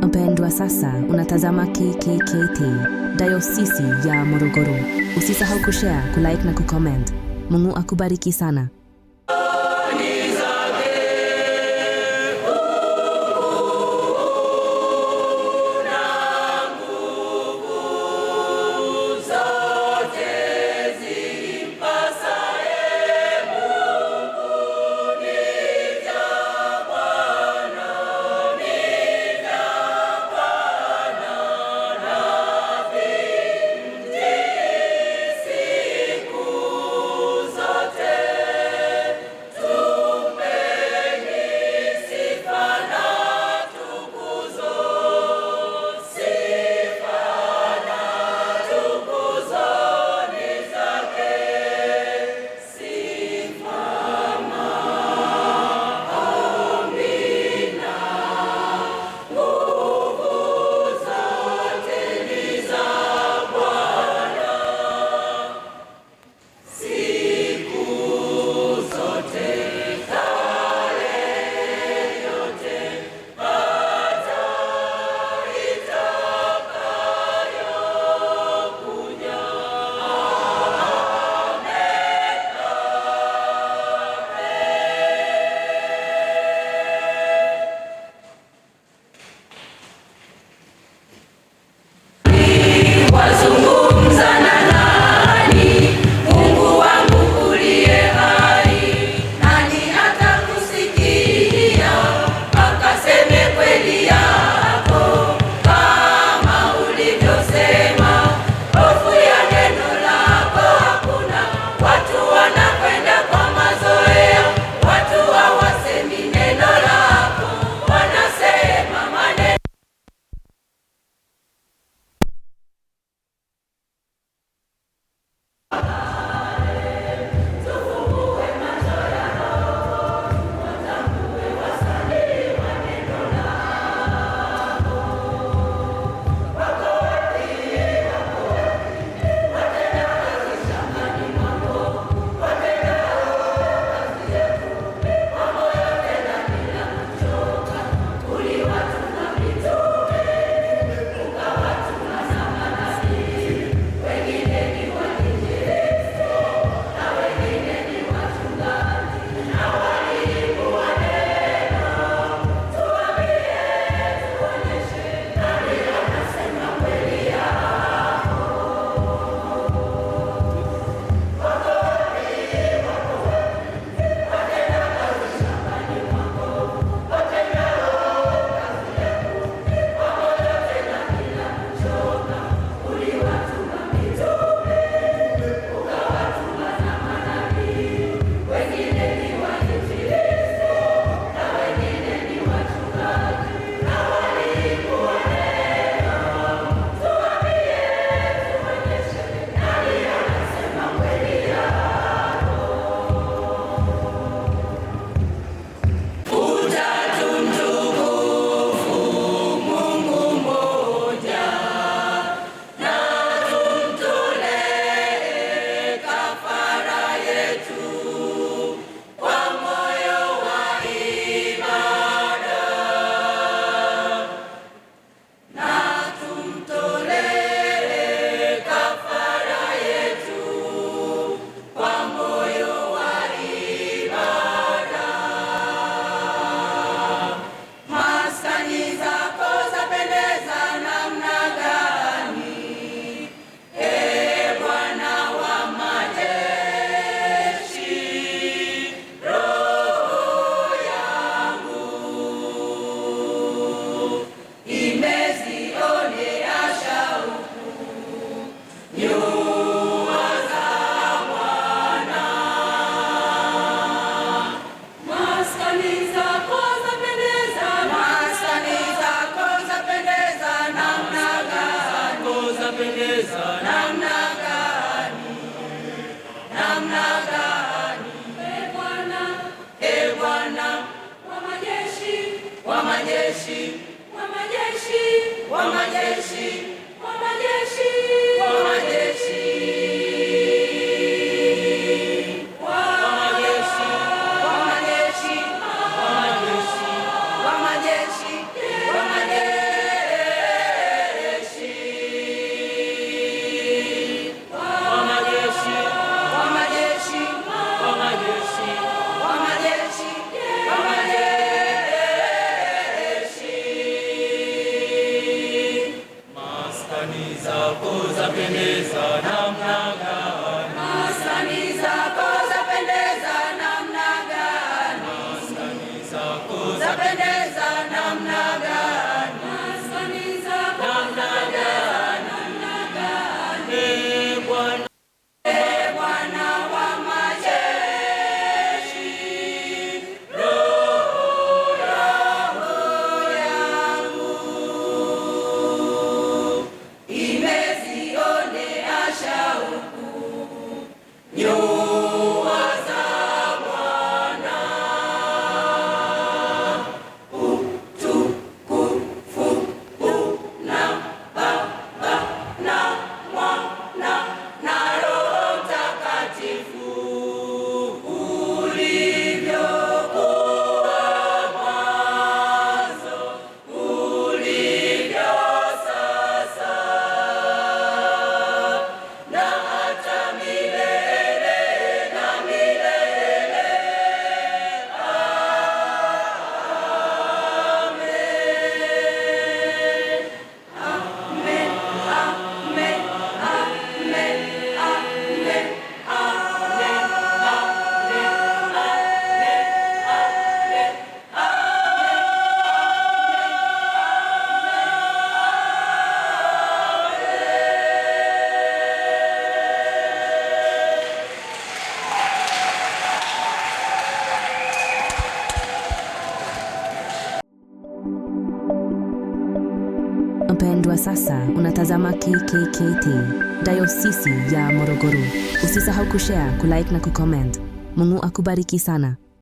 Mpendwa, sasa unatazama KKKT Dayosisi ya Morogoro. Usisahau kushare, kulike na kucomment. Mungu akubariki sana. Wazungumza na nani? Mungu wangu uliye hai, nani atakusikia akaseme kweli yako kama ulivyosema? Hofu ya neno lako hakuna, watu wanakwenda kwa mazoea, watu hawasemi neno lako, wanasema maneno. Utatu mtukufu, Mungu mmoja, na tumtolee kafara yetu kwa moyo wa ibada, na tumtolee kafara yetu kwa moyo wa ibada. Maskani zako zapendeza namna gani, Ee Bwana wa majeshi! Roho yangu imezionea shauku nyua za Bwana. Maskani zako zapendeza, maskani zako zapendeza namna gani, Zapendeza namna gani, namna gani! E Bwana E Bwana wa majeshi, wa majeshi, wa majeshi, wa majeshi, wa majeshi, wa majeshi, wa majeshi, wa majeshi, wa majeshi, wa majeshi. Zapendeza namna gani, Maskani zako namna gani, e Bwana, e Bwana wa majeshi, roho yangu imezionea shauku nyua za Bwana, utukufu una Baba na Mwana na Roho Mtakatifu, ulivyokuwa mwanzo, ulivyo sasa na hata milele na milele. Amen. Amen. Amen. Amen. Amen. Amen. Amen. Amen. Mpendwa, sasa unatazama KKKT Dayosisi ya Morogoro. Usisahau kushare, kulike na kucomment. Mungu akubariki sana.